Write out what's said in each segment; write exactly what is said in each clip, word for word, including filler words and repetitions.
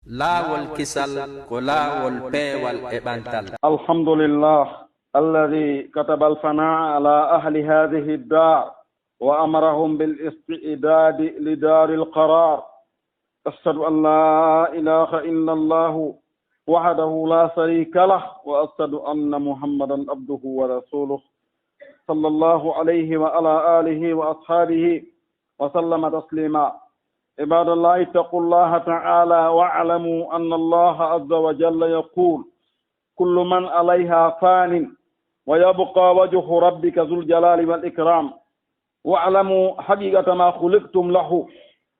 Laawol kisal ko laawol peewal e ɓantal. الحمد لله الذي كتب الفناء على أهل هذه الدار وأمرهم بالاستعداد لدار القرار. أشهد أن لا إله إلا الله وحده لا شريك له، وأشهد أن محمدا عبده ورسوله، صلى الله عليه وعلى آله وأصحابه وسلم تسليما. عباد الله، اتقوا الله تعالى واعلموا أن الله عز وجل يقول: كل من عليها فان ويبقى وجه ربك ذو الجلال والإكرام. واعلموا حقيقة ما خلقتم له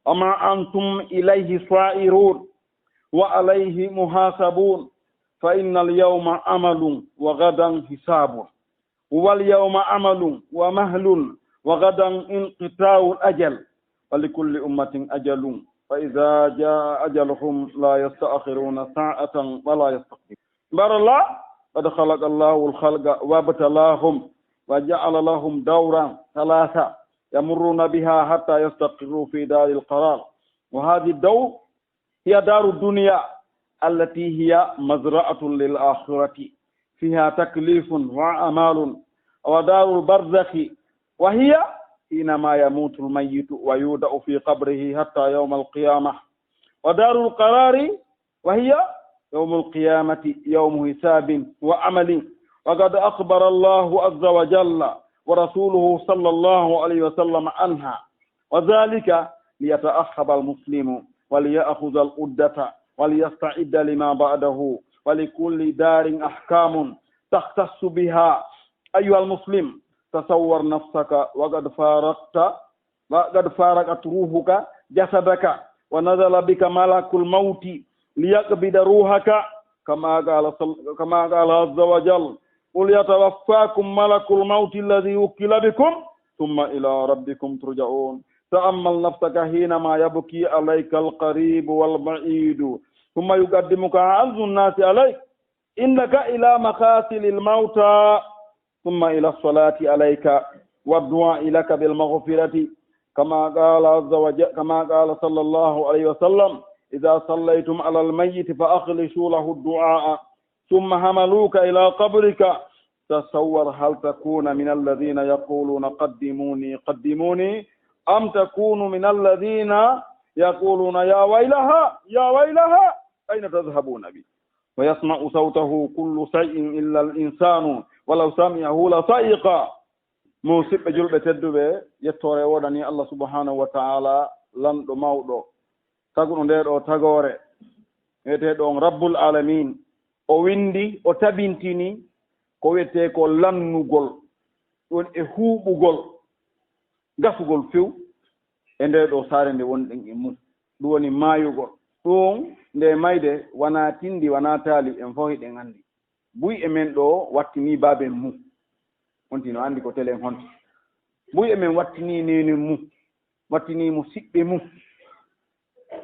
وما أنتم إليه صائرون وعليه محاسبون، فإن اليوم عمل وغدا حساب، واليوم عمل ومهل وغدا انقضاء الأجل، ولكل أمة أجل، فإذا جاء أجلهم لا يستأخرون ساعة ولا يستقدمون. عباد الله، قد خلق الله الخلق وابتلاهم وجعل لهم دورا ثلاثة يمرون بها حتى يستقروا في دار القرار. وهذه الدور هي دار الدنيا التي هي مزرعة للآخرة، فيها تكليف وأعمال. ودار البرزخ، وهي حينما يموت الميت ويوضع في قبره حتى يوم القيامة. ودار القرار، وهي يوم القيامة، يوم حساب وعمل. وقد أخبر الله عز وجل ورسوله صلى الله عليه وسلم عنها، وذلك ليتأهب المسلم وليأخذ العدة وليستعد لما بعده، ولكل دار أحكام تختص بها. أيها المسلم، تصور نفسك وقد فارقت وقد فارقت روحك جسدك، ونزل بك ملك الموت ليقبض روحك، كما قال صل-، كما قال عز وجل: قل يتوفاكم ملك الموت الذي وكل بكم ثم إلى ربكم ترجعون. تأمل نفسك حينما يبكي عليك القريب والبعيد، ثم يقدمك أعز الناس عليك، إنك إلى مقاتل الموتى، ثم إلى الصلاة عليك والدعاء لك بالمغفرة، كما قال عز وجل، كما قال صلى الله عليه وسلم: إذا صليتم على الميت فأخلصوا له الدعاء، ثم حملوك إلى قبرك، تصور هل تكون من الذين يقولون: قدموني، قدموني، أم تكون من الذين يقولون: يا ويلها، يا ويلها، أين تذهبون بي؟ ويسمع صوته كل شيء إلا الإنسان ولو سمعه لصعق. Musidɓe julɓe tedduɓe, yettoore woodani Allah subhanahu wa ta'ala, lanɗo mawɗo, taguɗo nde ɗo tagoore, wiyeteeɗo on Rabbul Alamin. O windi, o tabintini ko wiyetee ko lannugol, ɗum e huuɓugol, gasugol few e nde ɗo saare nde wonɗen e mum. Ɗum woni maayugol. Ɗum nde mayde wanaa tindi, wanaa taali, en fof hiɗen anndi. Buy e men ɗo wattinii baaben mum. On tino anndi ko telen honto. Buy e men wattinii neenen mum, wattinii mo siɓɓe mum.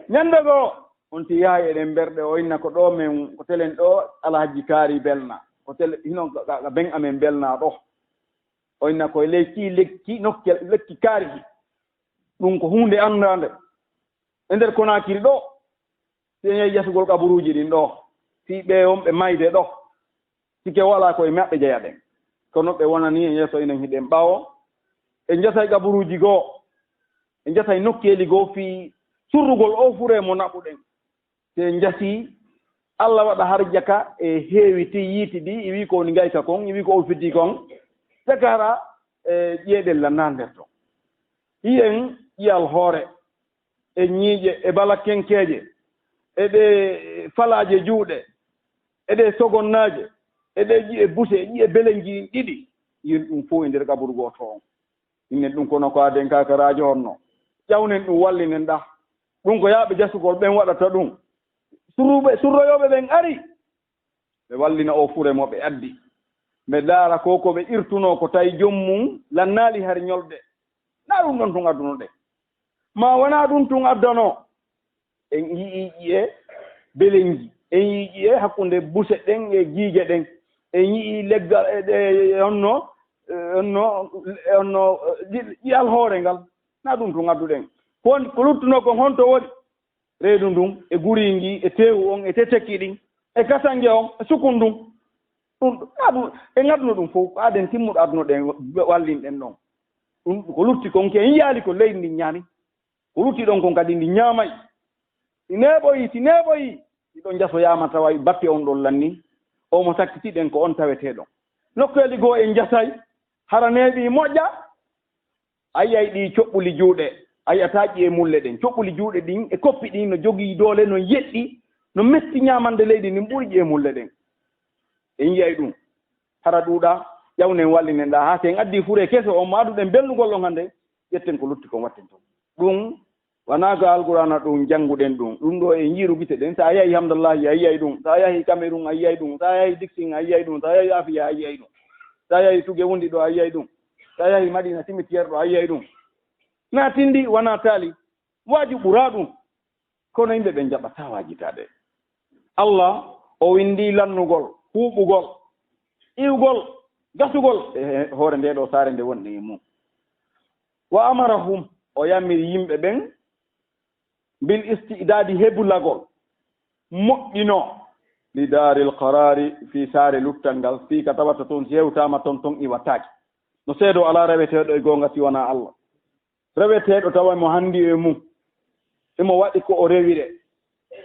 Ñande goo, on ti yahay eɗen mberɗe o inna ko ɗo men, ko telen ɗo Alhaji Kaari Belna. Ko tele, hino ga, ga, ga ben amen Belna ɗo. O inna koye ley kii lekki, nokki, lekki kaari ki. Ɗum ko huunde anndaande. E nder Konaakiri ɗo, si en yahi yasugol kaburuuji ɗin ɗo, fii ɓe wonɓe mayde ɗo, sike walaa ko e maɓɓe jeyaɗen. Kono ɓe wonanii en yeeso, enen hiɗen ɓaawo. En jasay kaburuuji goo, en jasay nokkeeli goo fii surrugol oo furee mo naɓuɗen. Si en jasii, Alla waɗa har jaka e heewi ti yiiti ɗi, i wii ko woni ngayka kon, i wii ko o fiddi kon, jaka hara e ƴeeɗel la naan nder ton. Hiyen ƴiyal hoore, e ñiiƴe, e balakenkeeje, e ɗe falaaje juuɗe, e ɗe sogonnaaje, e ɗe ƴi'e buse, e ƴi'e belenji ɗiɗi. Yin ɗum fof e nder qaburu gooto on. Innen ɗum kono ko aden kakaraajo honno. Ƴawnen ɗum, wallinen ɗa. Ɗum ko yaaɓe jasugol ɓen waɗata ɗum. Surruɓe, surroyooɓe ɓen ari. Ɓe wallina oo fure mo ɓe addi. Ɓe ndaara ko, ko ɓe irtunoo ko tawi joom mum lannaali hari ñolde. Naa ɗum ɗon tun adduno ɗen. Ma wanaa ɗum tun addanoo. En yi'ii ƴi'e belenji. En yi'ii ƴi'e hakkunde buse ɗen e giije ɗen. En yi'ii leggal e ɗe, e honno, e honno, e honno, ƴi-, ƴi'al hoore ngal. Naa ɗum tun adduɗen. Ko won, ko luttunoo kon honto woni? reedu ndun, e guriingi, e teewu on, e tetekki ɗin, e katange on, e sukun ndun. Ɗun, ɗun, aɗu, en aduna ɗun fow, ko aaden timmuɗo aduna ɗen, wallinɗen ɗon. Ɗun, ko lutti kon, ke en yiyaali ko leydi ndin ñaami. Ko lutti ɗon kon kadi ndi ñaamay. Si neeɓoyi, si neeɓoyi, si ɗon jasoyaama tawa batte on ɗon lanni. O mo sakkitiɗen ko on tawetee ɗon. Nokkeeli goo en jasay, hara neeɓi moƴƴa, a yiyay ɗi coɓɓuli juuɗe, a yiyataa ƴi'e mulle ɗen. Coɓɓuli juuɗe ɗin e koppi ɗin no jogii doole, no yeɗɗi, no metti ñaamande leydi ndin ɓuri ƴi'e mulle ɗen. En yi'ay ɗun. Hara ɗuuɗa, ƴawnen wallinen ɗa. Haa si en addi fure keso on mo aduɗen belnugol on hande, ƴetten ko lutti kon watten ton. Ɗun wanaa ko Alqur'aana ɗun jannguɗen ɗun. Ɗun ɗoo en yiiru gite ɗen. Si a yahi Hamdallahi, a yi'ay ɗun. Si a yahi Kamerun, a yi'ay ɗun. Si a yahi Diksin, a yi'ay ɗun. Si a yahi Afiya, a yi'ay ɗun. Si a yahi Tuge Wundi ɗoo, a yi'ay ɗun. Si a yahi Madina Cimetière ɗoo, a yi'ay ɗun. Na tindi, wanaa taali. Waaju ɓuraa ɗun. Kono yimɓe ɓen jaɓataa waajitaade. Allah o winndii lannugol, huuɓugol, iwgol, gasugol e hoore ndee ɗoo saare nde wonɗen e mun. Wa amarahum, o yamiri yimɓe ɓen, bil isti'daadi, hebulagol, moƴƴinoo, li daaril qaraari, fii saare luttal ngal, fii ka tawata ton si hewtaama ton, ton iwataake. No seedoo alaa reweteeɗo e goonga si wanaa Allah. Reweteeɗo tawa himo hanndi e mun, himo waɗi ko o rewire,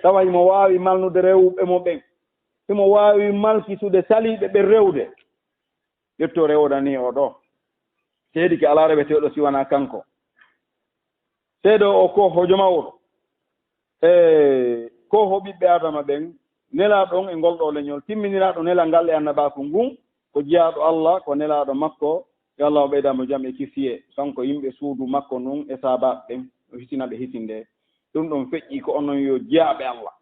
tawa himo waawi malnude rewɓe mo ɓen, himo waawi malkisude saliiɓe ɓen rewde. Ƴetto rewodanii o ɗoo. Seedike alaa reweteeɗo si wanaa kanko. Seedo o ko hojo mawɗo. E ko ho ɓiɓɓe Aadama ɓen, nelaaɗo on e ngol ɗoo leñol, timminiraaɗo nelal ngal e annabaaku ngun, ko jiyaaɗo Allah, ko nelaaɗo makko, yo Allah o ɓeyda mo jam e kisiyee, kanko, yimɓe suudu makko ndun e sahaabaaɓe ɓen, o hisina ɓe hisinde. Ɗun ɗon feƴƴi ko onon yo jiyaaɓe Allah.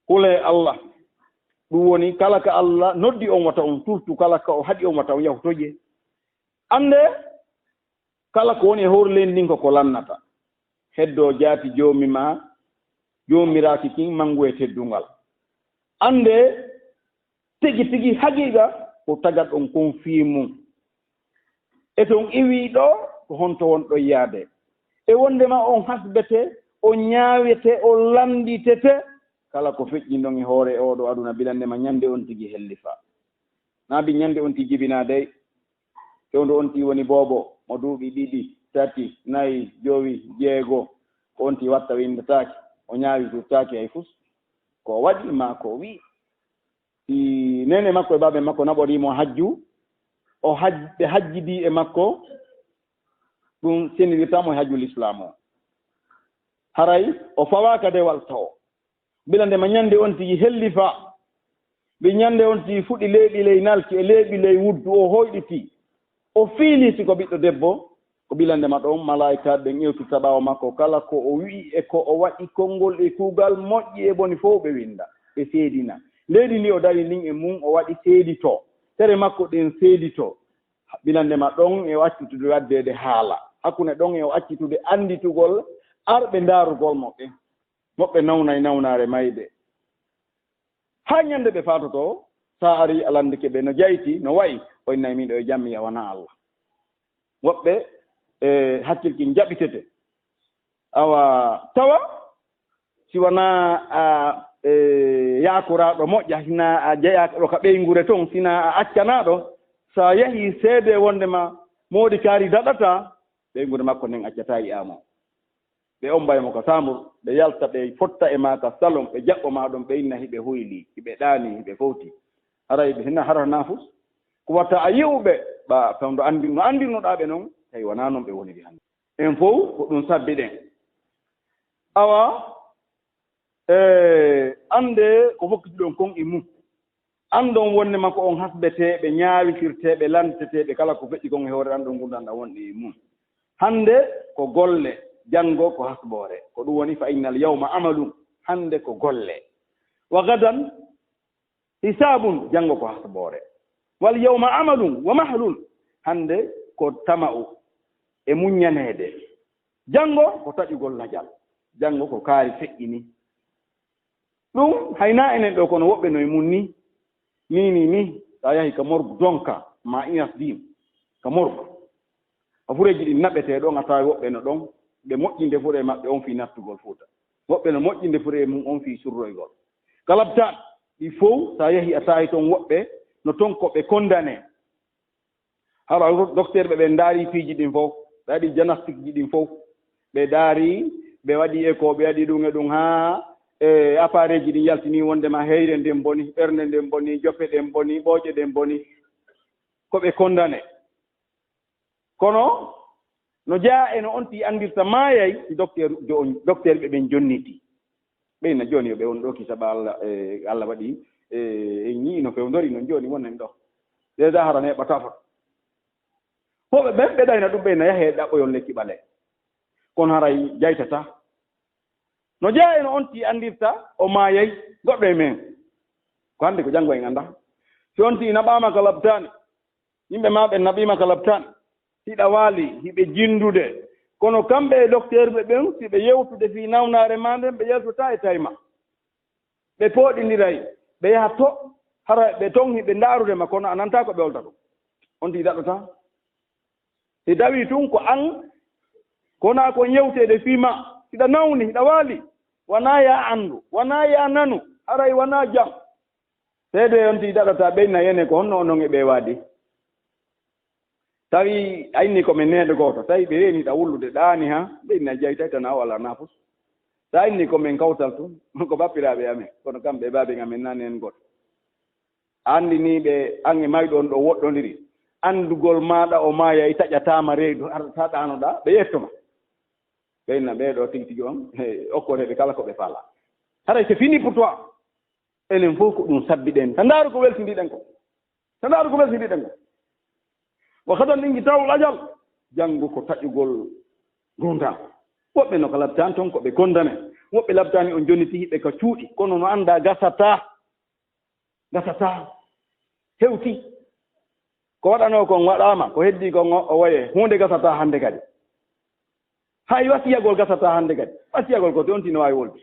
Kulee Allah. Ɗun woni kala ka Allah noddi on wata on turtu, kala ka o haɗi on wata on yahu toƴƴee. Anndee, kala ko woni e hoore leydi ndin ko ko lannata. Heddoo jaati Joomi maa, Joomiraaki kin manngu e teddungal. Anndee, tigi tigi haqiiqa ko tagat on kon fii mun. E ton iwii ɗoo, ko honto wonɗon yaade? E wonndema on hasbete, on ñaawete, on lannditete kala ko feƴƴi ndon e hoore oo ɗoo aduna, bilannde ma ñannde on tigi hellifaa. Naa bi ñannde on tigi jibinaa dey. Fewndo on tigi woni boobo mo duuɓi ɗiɗi, tati, nayi, jowi, jeego. Ko on tigi watta winndataake. O ñaawi, firtaaki hay fus. Ko o waɗi maa ko o wi'i. Si neene makko e baabe makko naɓorii mo hajju, o haj-, ɓe hajjidii e makko, ɗun sendirtaa mo e hajju lislaam o. Haray o fawaaka dewal tawo. Bilannde ma ñannde on tigi hellifaa. Mbi ñannde on tigi fuɗi leeɓi ley nalki e leeɓi ley wuddu, o hoyɗitii. O fiilii si ko ɓiɗɗo debbo, ko bilannde ma ɗon malaa'ikaaɓe ɓen ewtirta ɓaawo makko, kala ko o wi'i e ko o waɗi, konngol e kuugal, moƴƴi e boni fow ɓe winnda, ɓe seedina. Leydi ndi o darii ndin e mun, o waɗi seeditoo. Tere makko ɗen seeditoo. Bilannde ma ɗon e o accitude waddeede haala. Hakkunde ɗon e o accitude annditugol arɓe ndaarugol mo ɓen. Woɓɓe nawnay nawnaare mayde. Haa ñannde ɓe faatotoo, si a arii a lanndike ɓe no jayti, no wa'i, o innay miɗo e jammiya wanaa Allah. Woɓɓe, e, hakkil kin jaɓitete. Awa, tawa, si wanaa a, e, yaakoraaɗo moƴƴa, hinaa a jeyaaka ɗo ka ɓeynguure ton, sinaa a accanaaɗo, si a yahii seedee wonndema moodi kaari daɗataa, ɓeynguure makko nden accataa yi'aa mo. Ɓe ombay mo ka saambur, ɓe yalta, ɓe fotta e maa ka salon, ɓe jaɓɓo maa ɗon, ɓe inna hiɓe hoylii, hiɓe ɗaanii, hiɓe fowtii. Haray ɓe hinna hara naafus. Ko watta a yi'u ɓe, ɓa fewndo anndi-, no anndirnoɗaa ɓe non, tawi wanaa non ɓe woniri hannde. En fow ko ɗun sabbi ɗen. Awa, e, anndee ko fokkitiɗon kon e mun. Anndon wonndema ko on hasbeteeɓe, ñaawitirteeɓe, lanteteeɓe kala ko feƴƴi kon e hoore anndon ngurndan ɗan wonɗen e mun. Hannde ko golle, janngo ko hasboore. Ko ɗun woni fa innal yawma amalun, hannde ko golle. Wa gadan hisaabun, janngo ko hasboore. Wal yawma amalun wa mahlun, hannde ko tama'u e muññaneede. Janngo ko taƴugol lajal. Janngo ko kaari feƴƴini. Ɗun haynaa enen ɗoo, kono woɓɓe no e mun ni. Ni, ni, ni. Si a yahi ka morgue Donka, maa Inas Diim, ka morgue. Ka fureeji ɗin naɓetee ɗon, a taway woɓɓe no ɗon, ɓe moƴƴinde fure maɓɓe on fii nattugol Fuuta. Woɓɓe no moƴƴinde fure e mum on fii surroygol. Ka labtaan, ɗi fow, so a yahii a tawi ton woɓɓe, no ton ko ɓe kondane. Hara docteur ɓe, ɓe ndaari piiji ɗin fow, ɓe waɗi diagnostic ji ɗin fow. Ɓe ndaari, ɓe waɗi écho, ɓe waɗi ɗum e ɗum haa, e, appareil ji ɗin yaltini wonde ma heyre nden boni, ɓernde nden boni, jope ɗen boni, ɓooƴe ɗen boni. Ko ɓe kondane. Kono no jeyaa e no on tigi anndirta maayay, si docteur jo-, docteur ɓe ɓen jonniti. Ɓe ina jooni yo ɓe on ɗo kisa ba Allah, e, Allah waɗi, e, en ñii no fewndori non jooni wonen ɗo. Déjà hara neeɓataa fof. Fof ɓe ɓen ɓe ɗayna ɗum ɓe ina yahee ɗaɓɓoyon lekki ɓale. Kono haray jaytataa. No jeyaa e no on tigi anndirta o maayay goɗɗo e men. Ko hannde ko janngo en anndaa. Si on tigi naɓaama ka labtaani, yimɓe maa ɓen naɓiima ka labtaan, hiɗa waali, hiɓe jinndude. Kono kamɓe e dokteerɓe ɓen, si ɓe yewtude fii nawnaare maa nden, ɓe yaltotaa e tawi maa. Ɓe pooɗindiray, ɓe yaha to, hara ɓe ton hiɓe ndaarude ma, kono a nantaa ko ɓe olta ɗum. On tigi daɗɗotaa. Si tawii tun ko an, ko wonaa kon yewteede fii maa, hiɗa nawni, hiɗa waali, wanaa yaa anndu, wanaa yaa nanu, haray wanaa jam. Seede on tigi daɗɗotaa ɓe ina yene ko honno onon e ɓe waadi. Tawi a inni ko men neeɗo gooto, tawi ɓe reeni ɗa wullude ɗaani ha, ɓe ina jeytay tan a o alaa nafus. Sa inni ko men kawtal tun, ko bappiraaɓe amen, kono kamɓe e baaben amen naane en gooto. A anndinii ɓe an e mayɗo on ɗo woɗɗondiri. Anndugol maaɗa o maayay taƴataama reedu, arata ɗaanoɗaa, ɓe ƴettoma. Ɓe inna ɓee ɗo tigi tigi on, he, okkoreeɓe kala ko ɓe faalaa. Haray c'est fini pour toi. Enen fof ko ɗum sabbiɗen. Ta ndaaru ko weltindiɗen ko. Ta ndaaru ko weltindiɗen ko. Wa gadan inqitaa'ul ajal. Janngo ko taƴugol ngurndan. Woɓɓe no ka labtaan ton ko ɓe kondane. Woɓɓe labtaani on jonniti hiɓe ka cuuɗi. Kono no anndaa gasataa. Gasataa. Hewti. Ko waɗanoo kon waɗaama. Ko heddii kon o, o woye. Huunde gasataa hannde kadi. Hay wasiyagol gasataa hannde kadi. Wasiyagol ko toon tino waawi wolde.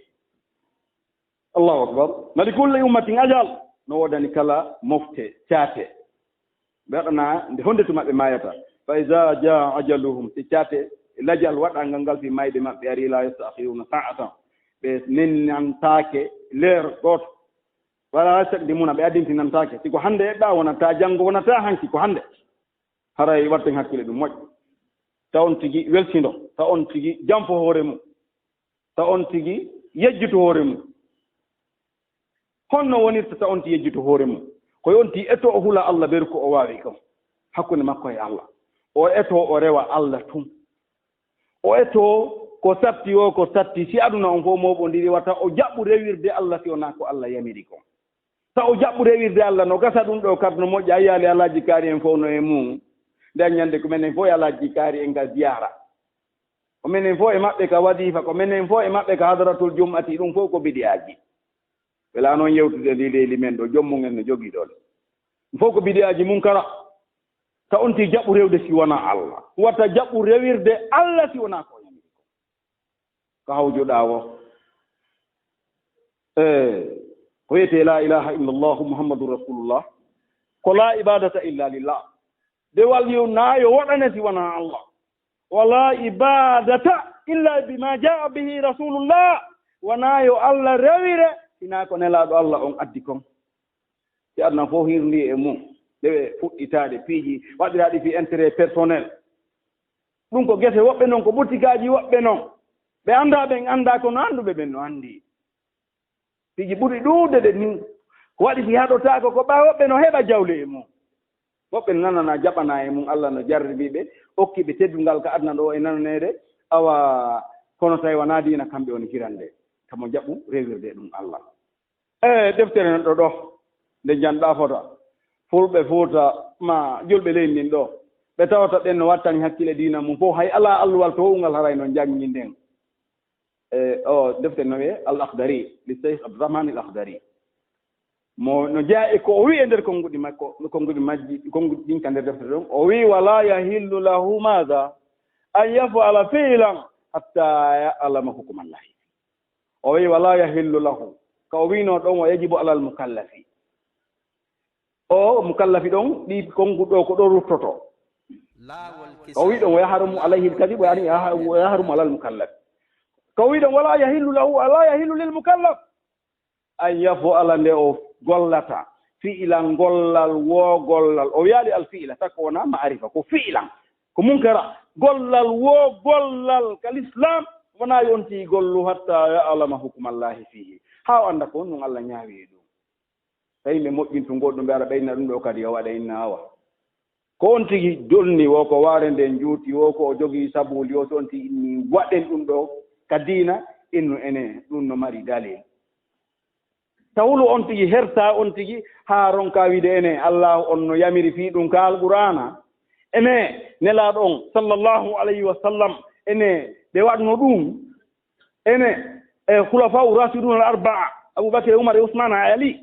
Allahu akbar. Ma li kulli ummatin ajal. No woodani kala mofte, caate. Ɓe waɗana nde honde tuma ɓe maayata. Fa iza jaa ajaluhum, si caate lajal waɗangal ngal fii maayde maɓɓe ari, la yasta'khiruna sa'atan. Ɓe nennantaake leer gooto. Wala yastaqdimuna, ɓe addintinantaake. Si ko hannde eɓɓaa, wonata janngo, wonata hanki, ko hannde. Haray watten hakkile ɗum moƴƴo. Ta on tigi weltindo, ta on tigi janfo hoore mum. Ta on tigi yejjito hoore mum. Honno wonirta ta on tigi yejjito hoore mum? Ko yo on tigi eto o hula Allah ɓeru ko o waawi kon hakkunde makko e Allah. O eto o rewa Allah tun. O eto ko satti o, ko satti. Si aduna on fof mooɓondiri, wata o jaɓu rewirde Allah si wonaa ko Allah yamiri kon. Ta o jaɓu rewirde Allah no gasa ɗum ɗo kadi no moƴƴa. A yiyaali Alhaji Kaari en fof no e mum. Nde ñande ko menen fof e Alhaji Kaari en ka ziyara. Ko menen fof e maɓɓe ka wadifa, ko menen fof e maɓɓe ka hadratul jum'ati, ɗum fof ko bidi'aaji. Wela noon yewtude ndi leydi men ɗo, joom mum en no jogii ɗoon. Ɗum fof ko bidi'aaji munkara. Ta on tigi jaɓu rewde si wonaa Allah. Wata jaɓu rewirde Allah si wonaa ko o yamiri ko. Ko hawjuɗaa wo. E, ko wiyetee la ilaha illallah Muhammadun Rasulullah. Ko la ibadata illa lillah. Dewal yo naa yo waɗane si wonaa Allah. Wala ibadata illa bima jaa bihi Rasulullah. Wonaa yo Allah rewire, sinaa ko Nelaaɗo Allah on addi kon. Si aduna fof hirndi e mum, ɗe ɓe fuɗɗitaade piiji, waɗiraaɗi fii intérêt personnel. Ɗum ko gese woɓɓe non, ko butikaaji woɓɓe non. Ɓe anndaa ɓen anndaa, kono annduɓe ɓen no anndi. Piiji ɓuri ɗuuɗde ɗe ni, ko waɗi si haɗotaako ko ɓaawo ɓe no heɓa jawle e mum. Woɓɓe no nanana jaɓana e mum, Allah no jarribii ɓe, okki ɓe teddungal ka aduna ɗo e nananeede, awa kono tawi wonaa diina kamɓe woni hirande, kamo jaɓu rewirde ɗum Allah. E deftere nan ɗo ɗo, nde janɗaa fota, fulɓe Fuuta ma julɓe leydi ndin ɗo, ɓe tawata ɓen no wattani hakkile diina mum fof, hay alaa alluwal toowungal haray no njanngi nden. E, o defte no wiye Al Akhdari, li Cheikh Abdourahmane Al Akhdari. Mo no jeyaa e ko o wi'i e nder konnguɗi makko, konnguɗi majji, konnguɗi ɗin ka nder defte ɗon. O wi'i, "Wala yahillu lahu maza an yaf'ala fi'lan hatta ya'lama hukmallahi." O wi'i, "Wala yahillu lahu." Ka o wi'no ɗon, o yajibu alal mukallafi. O mukallafi ɗon, ɗi konngu ɗo ko ɗo ruttoto. Laawol kesal. O wi ɗon, "Wa yahrumu alayhi al-kadhib, wa yani, wa yahrumu alal mukallaf." Ko wiɗon, "Wala yahillu lahu, wala yahillu lil mukallaf an yaf'ala," nde o gollata, "fi'lan," gollal, woo gollal. O wiyaali al fi'la, tako wona ma'arifa, ko fi'lan, ko munkara. Gollal, woo gollal ka l'islam, wona yo on tigi gollu hatta ya'lama hukmallahi fihi. Haa o annda ko honɗum Allah ñaawi e ɗum. Tawi ɓe moƴƴintu goɗɗum, ɓe ara ɓe inna ɗum ɗo kadi yo waɗe, inna awa. Ko on tigi jonni, wo ko waare nden juuti, wo ko o jogii sabuuli, o so on tigi inni waɗen ɗum ɗo ka diina, innu ene ɗum no mari dalil. Tawlu on tigi herta on tigi haa ronka wiide ene Allahu on no yamiri fii ɗum ka Alqur'aana. Ene Nelaaɗo on sallallahu alayhi wa sallam, ene ɓe waɗno ɗum. Ene e Khulafa'u Rashidun al Arba'a, Abu Bakr, Umar, e Usman, e Ali,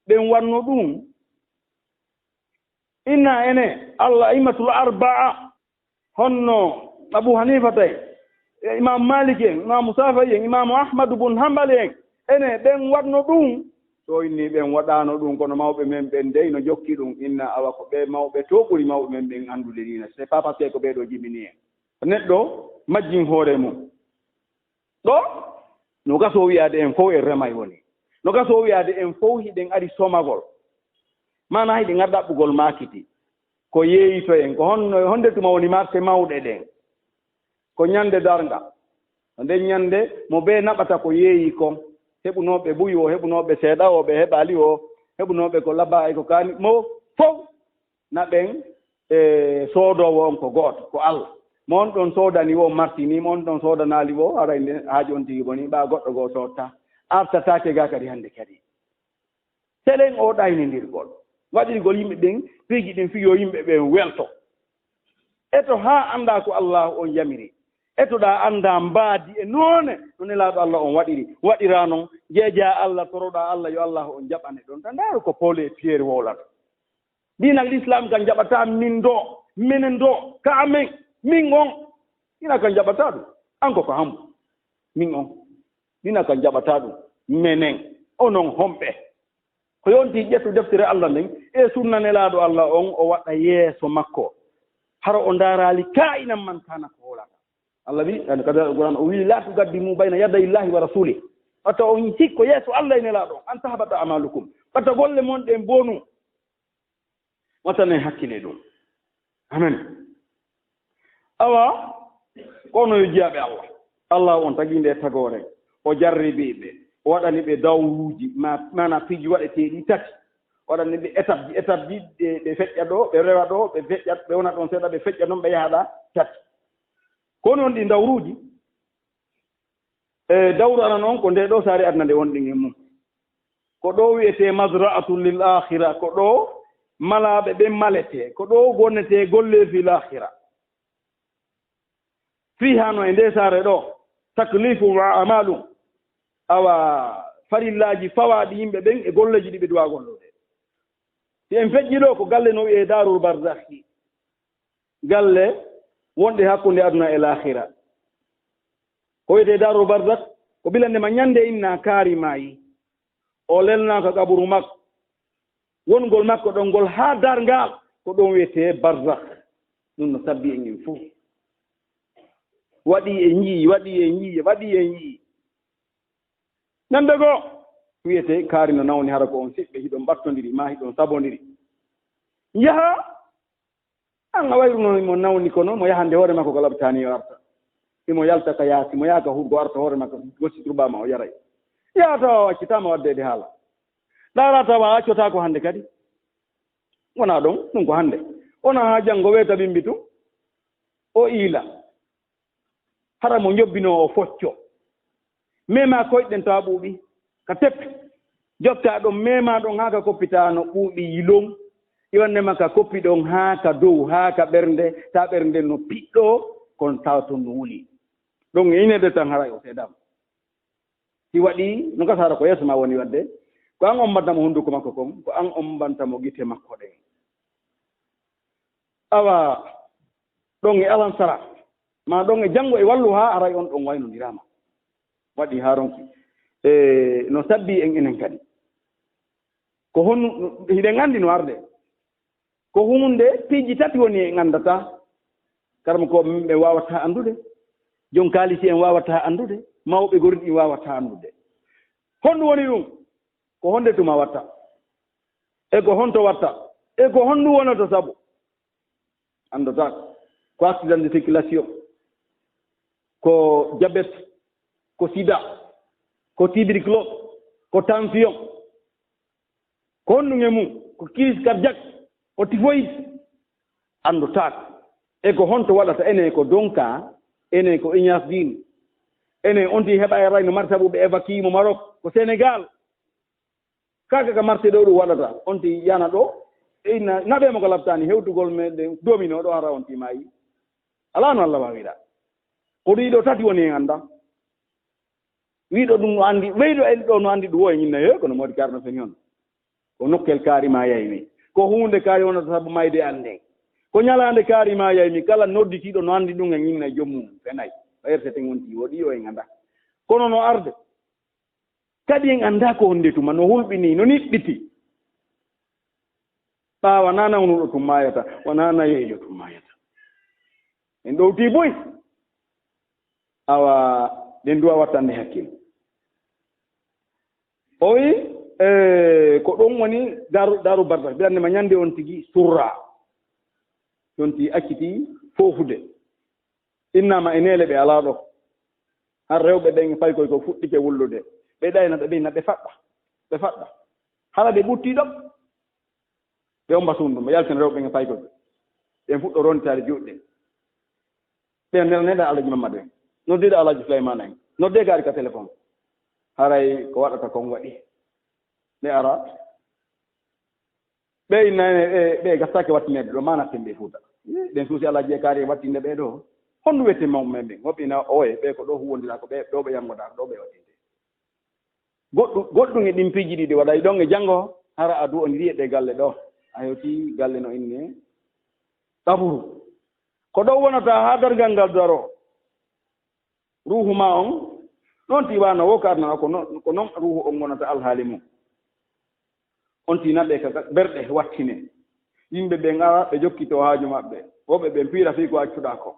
ɓen waɗno ɗum. Inna ene Allah a'immatul arba'a, honno Abu Hanifata en, e Imam Malik en, Imam Shafi'i en, Imam Ahmad bun Hanbal en, ene ɓen waɗno ɗum. So inni ɓen waɗano ɗum, kono mawɓe men ɓen dey no jokki ɗum. Inna awa ko ɓe mawɓe to ɓuri mawɓe men ɓen anndude diina. C'est pas parce que ko ɓe ɗo jibini en. Neɗɗo majjin hoore mum. Ɗo, no gasoo wi'aade en fow en remay woni. No gasoo wi'aade en fow hiɗen ari somagol. Maanaa hiɗen ari ɗaɓɓugol maakiti. Ko yeeyito en, ko honno, honde tuma woni marte mawɗe ɗen? Ko ñande darnga. Ko nden ñande mo bee naɓata ko yeeyi kon. Heɓunooɓe buy o, heɓunooɓe seeɗa o, ɓe heɓaali o, heɓunooɓe ko labaa e ko kaani mo fow. Na ɓen, e, soodoowo on ko gooto, ko Allah. Mo on ɗon soodani wo martini, mo on ɗon soodanaali wo, haray nde haaju on tigi boni, ɓaa goɗɗo goo soodta, artataake gaa kadi hannde kadi. Selen o ɗaynindirgol, waɗirgol yimɓe ɓen piiji ɗin fii yo yimɓe ɓen welto. Eto haa anndaa ko Allaahu on yamiri. Etoɗaa anndaa mbaadi e noone no Nelaaɗo Allah on waɗiri. Waɗiraa non, jeejaa Allah, toroɗaa Allah, yo Allaahu on jaɓane ɗon. Ta ndaaru ko Paul e Pierre wowlata. Diina l'islam kan jaɓataa min ɗo, menen ɗo, ka amen, min on. Diina kan jaɓataa ɗum. An ko ka hambu. Min on. Diina kan jaɓataa ɗum. Menen. Onon homɓe? Ko yonti ƴettu deftere Allah nden e sunna Nelaaɗo Allah on, o waɗa yeeso makko. Hara o ndaaraali kaa'inan man kana ko wowlata. Allah wi, yani, kadi Alquran o wi, "La tuqaddimu bayna yaday Allahi wa rasulih." Wata on hikko yeeso Allah e Nelaaɗo on. "An tahbata amalukum." Wata golle mon ɗen bonu. Wata nen hakkile ɗum. Amen. Awa, kono yo jiyaaɓe Allah. Allah on tagi nde tagoore. O jarribii ɓe. O waɗani ɓe dawruuji, ma, maanaa piiji waɗeteeɗi tati. O waɗani ɓe étape ji, étape ji, ɓe, ɓe feƴƴa ɗo, ɓe rewa ɗo, ɓe feƴƴa, ɓe wona ɗon seeɗa, ɓe feƴƴa ɗon, ɓe yaha ɗa tati. Ko woni on ɗi dawruuji? E dawru anan on ko nde ɗo saare aduna nde wonɗen e mum. Ko ɗo wi'etee mazra'atun lil akhira, ko ɗo malaaɓe ɓen maletee, ko ɗo wonetee golle fil akhira. Fii hano e nde saare ɗo, taklifu wa amalu, awa farillaaji fawaaɗi yimɓe ɓen e golleeji ɗi ɓe duwa gollude. Si en feƴƴi ɗo ko galle no wi'ee Daarul Barzakhi, galle wonde hakkunde aduna e laakhira. Ko wi'etee Daarul Barzakh, ko bilande ma ñande inna kaari maayi. O lelnaa ka qaburu makko. Wongol makko ɗon ngol haa darngal, ko ɗon wi'etee Barzakh. Ɗum no sabbi en en fof. Waɗi en yii, waɗi en yii, waɗi en yii. Ñande goo, wi'etee kaari no nawni, hara ko on siɓɓe, hiɗon ɓattondiri, maa hiɗon sabondiri. Yaha, an a wayruno mo nawni, kono mo yahande hoore makko ko labtaani yo arta. Imo yalta ka yaasi, mo yaha ka hurgo arta hoore makko, gossi turba ma o yaray. Yaha tawa o accitaama waddeede haala. Ɗaara tawa a accotaako hande kadi. Wonaa ɗon, ɗum ko hande. Wonaa haa janngo weeta bimbi tun, o iila. Hara mo njobbinoo o focco. Mema koyɗe ɗen tawa ɓuuɓi ka teppi. Jokka ɗon mema ɗon haa ka koppitaa no ɓuuɓi yilon. Iwannde ma ka koppi ɗon haa ka dow, haa ka ɓernde, ta ɓernde no piɗɗo, kono tawa ton no wuli. Ɗon e inede tan haray o seedaama. Si waɗi no gasa hara ko yeeso ma woni wadde, ko an ombanta mo hunduko makko kon, ko an ombanta mo gite makko ɗen. Awa ɗon e alansara, ma ɗon e janngo e wallu haa aray on ɗon waynondiraama. Waɗi haa ronki. E no sabbi en enen kadi. Ko hon, hiɗen anndi no arde. Ko huunde piiji tati woni en anndataa. Karmakooɓe men ɓe waawataa anndude. Jom kaalisi en waawataa anndude. mawɓe gorɗi waawataa anndude. Honɗum woni ɗum? Ko honde tuma watta? E ko honto watta? E ko honɗum wonata sabu? Anndotaako. Ko accident de circulation, ko diabète, ko sida, ko tuberculose, ko tension, ko honɗum e mum, ko crise cardiaque, ko typhoïde, anndotaako. E ko honto waɗata? Enen ko Donka, enen ko Ignace Dine, enen on ti heɓa e rayno mari sabu ɓe évacué mo Maroc, ko Sénégal. Kaake ka marché ɗo ɗum waɗata, on ti yana ɗo, e ina naɓe mo ko labtani hewtugol meɗen domino ɗo hara on ti maayi. Alaa no Allah waawira. Ko ɗum ɗo tati woni en annda. Wiɗo ɗum no anndi, weyɗo en ɗo no anndi ɗum o en inna he, kono Modi Kar no feni on. Ko nokkel kaari ma yaymi. Ko huunde kaari wonata sabu mayde annden. Ko ñalaande kaari ma yaymi, kala nodditiiɗo no anndi ɗum en inna joom mum, fenay. O erte ten on ti woɗi o en annda. Kono no arde. Kadi en anndaa ko honde tuma, no hulɓini, no niɓɓiti. Ɓaawa na nawnuɗo tun maayata, wona na yeejo tun maayata. En ɗowti boy. Awa, ɗen duwa wattande hakkil. O wi, eh, ko ɗum woni daru, daru barza. Bilande ma ñande on tigi surra. Yonti acciti foofude. Innama e neele ɓe alaa ɗo. Har rewɓe ɓen e paykoy ko fuɗɗike wullude. Ɓe ɗayna ɓe ɓe inna ɓe faɗɗa. Ɓe faɗɗa. Hala ɓe ɓutti ɗo. Ɓe omba suudu mo yaltina rewɓe ɓen e paykoy. Ɓen fuɗɗo rontitaade juuɗe. Ɓe nela neɗa Alhaji Mamadu en. Noddiɗo Alhaji Souleymane en. Nodde gaari ka téléphone. Haray ko waɗata kon waɗi. Ɓe ara. Ɓe inna ɓe, ɓe gasaaki wattineede ɗo, maana tembe Fuuta. Ɗen suusi Alhaji e kaari e wattinde ɓe ɗo. Honɗum wiyete mawɓe men ɓen? Woɓɓe ina oye, ɓe ko ɗo huwwondira, ko ɓe, ɗo ɓe yanngoda, ɗo ɓe wattinde. Goɗɗum, goɗɗum e ɗin piiji ɗiɗi waɗay ɗon e janngo, hara a duwondiri e ɗe galle ɗo. A hewti galle no inne qaburu. Ko ɗo wonata haa dargal ngal daro. Ruuhu ma on, non ti wano wo ka aduna ko non, ko non ruuhu on wonata alhaali mum. On ti naɓe ka berɗe wattine. Yimɓe ɓe ngara ɓe jokkito haaju maɓɓe. Woɓɓe ɓe piira fii ko accuɗaa ko.